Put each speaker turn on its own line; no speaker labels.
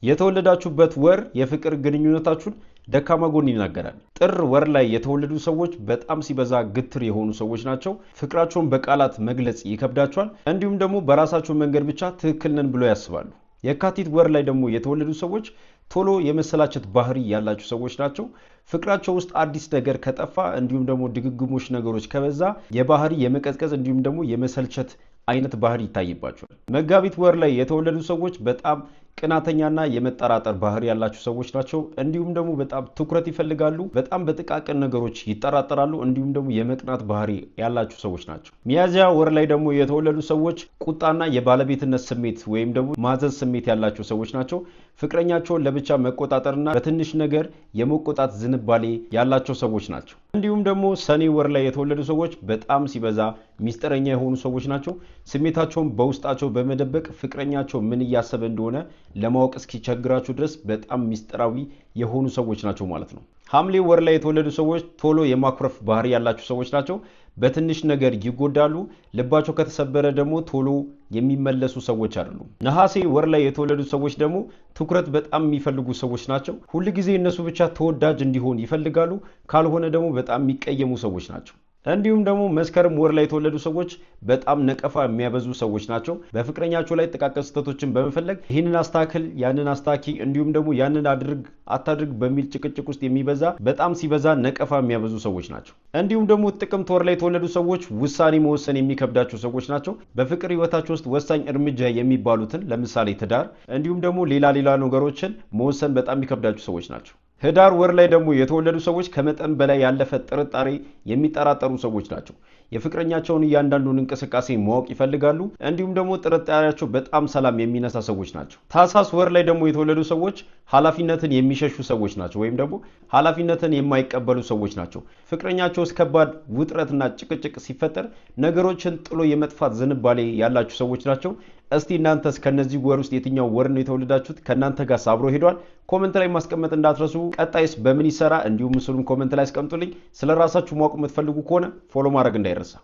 የተወለዳችሁበት ወር የፍቅር ግንኙነታችሁን ደካማ ጎን ይናገራል። ጥር ወር ላይ የተወለዱ ሰዎች በጣም ሲበዛ ግትር የሆኑ ሰዎች ናቸው። ፍቅራቸውን በቃላት መግለጽ ይከብዳቸዋል። እንዲሁም ደግሞ በራሳቸው መንገድ ብቻ ትክክል ነን ብሎ ያስባሉ። የካቲት ወር ላይ ደግሞ የተወለዱ ሰዎች ቶሎ የመሰላቸት ባህሪ ያላቸው ሰዎች ናቸው። ፍቅራቸው ውስጥ አዲስ ነገር ከጠፋ እንዲሁም ደግሞ ድግግሞሽ ነገሮች ከበዛ የባህሪ የመቀዝቀዝ እንዲሁም ደግሞ የመሰልቸት አይነት ባህሪ ይታይባቸዋል። መጋቢት ወር ላይ የተወለዱ ሰዎች በጣም ቅናተኛና የመጠራጠር ባህሪ ያላቸው ሰዎች ናቸው። እንዲሁም ደግሞ በጣም ትኩረት ይፈልጋሉ። በጣም በጥቃቅን ነገሮች ይጠራጠራሉ። እንዲሁም ደግሞ የመቅናት ባህሪ ያላቸው ሰዎች ናቸው። ሚያዝያ ወር ላይ ደግሞ የተወለዱ ሰዎች ቁጣና የባለቤትነት ስሜት ወይም ደግሞ ማዘዝ ስሜት ያላቸው ሰዎች ናቸው። ፍቅረኛቸውን ለብቻ መቆጣጠርና በትንሽ ነገር የመቆጣት ዝንባሌ ያላቸው ሰዎች ናቸው። እንዲሁም ደግሞ ሰኔ ወር ላይ የተወለዱ ሰዎች በጣም ሲበዛ ሚስጥረኛ የሆኑ ሰዎች ናቸው። ስሜታቸውን በውስጣቸው በመደበቅ ፍቅረኛቸው ምን እያሰበ እንደሆነ ለማወቅ እስኪቸግራቸው ድረስ በጣም ሚስጥራዊ የሆኑ ሰዎች ናቸው ማለት ነው። ሐምሌ ወር ላይ የተወለዱ ሰዎች ቶሎ የማኩረፍ ባህሪ ያላቸው ሰዎች ናቸው። በትንሽ ነገር ይጎዳሉ። ልባቸው ከተሰበረ ደግሞ ቶሎ የሚመለሱ ሰዎች አይደሉም። ነሐሴ ወር ላይ የተወለዱ ሰዎች ደግሞ ትኩረት በጣም የሚፈልጉ ሰዎች ናቸው። ሁልጊዜ እነሱ ብቻ ተወዳጅ እንዲሆን ይፈልጋሉ። ካልሆነ ደግሞ በጣም የሚቀየሙ ሰዎች ናቸው። እንዲሁም ደግሞ መስከረም ወር ላይ የተወለዱ ሰዎች በጣም ነቀፋ የሚያበዙ ሰዎች ናቸው። በፍቅረኛቸው ላይ ጥቃቅን ስህተቶችን በመፈለግ ይህንን አስተካክል፣ ያንን አስተካኪ፣ እንዲሁም ደግሞ ያንን አድርግ አታድርግ በሚል ጭቅጭቅ ውስጥ የሚበዛ በጣም ሲበዛ ነቀፋ የሚያበዙ ሰዎች ናቸው። እንዲሁም ደግሞ ጥቅምት ወር ላይ የተወለዱ ሰዎች ውሳኔ መወሰን የሚከብዳቸው ሰዎች ናቸው። በፍቅር ሕይወታቸው ውስጥ ወሳኝ እርምጃ የሚባሉትን ለምሳሌ ትዳር፣ እንዲሁም ደግሞ ሌላ ሌላ ነገሮችን መወሰን በጣም የሚከብዳቸው ሰዎች ናቸው። ህዳር ወር ላይ ደግሞ የተወለዱ ሰዎች ከመጠን በላይ ያለፈ ጥርጣሬ የሚጠራጠሩ ሰዎች ናቸው። የፍቅረኛቸውን እያንዳንዱን እንቅስቃሴ ማወቅ ይፈልጋሉ። እንዲሁም ደግሞ ጥርጣሬያቸው በጣም ሰላም የሚነሳ ሰዎች ናቸው። ታህሳስ ወር ላይ ደግሞ የተወለዱ ሰዎች ኃላፊነትን የሚሸሹ ሰዎች ናቸው፣ ወይም ደግሞ ኃላፊነትን የማይቀበሉ ሰዎች ናቸው። ፍቅረኛቸው ውስጥ ከባድ ውጥረትና ጭቅጭቅ ሲፈጠር ነገሮችን ጥሎ የመጥፋት ዝንባሌ ያላቸው ሰዎች ናቸው። እስቲ እናንተስ ከነዚህ ወር ውስጥ የትኛው ወር ነው የተወለዳችሁት? ከእናንተ ጋር አብሮ ሄዷል? ኮመንት ላይ ማስቀመጥ እንዳትረሱ። ቀጣይስ በምን ይሰራ? እንዲሁም ምስሉን ኮመንት ላይ አስቀምጡልኝ። ስለ ራሳችሁ ማወቅ የምትፈልጉ ከሆነ ፎሎ ማድረግ እንዳይረሳ።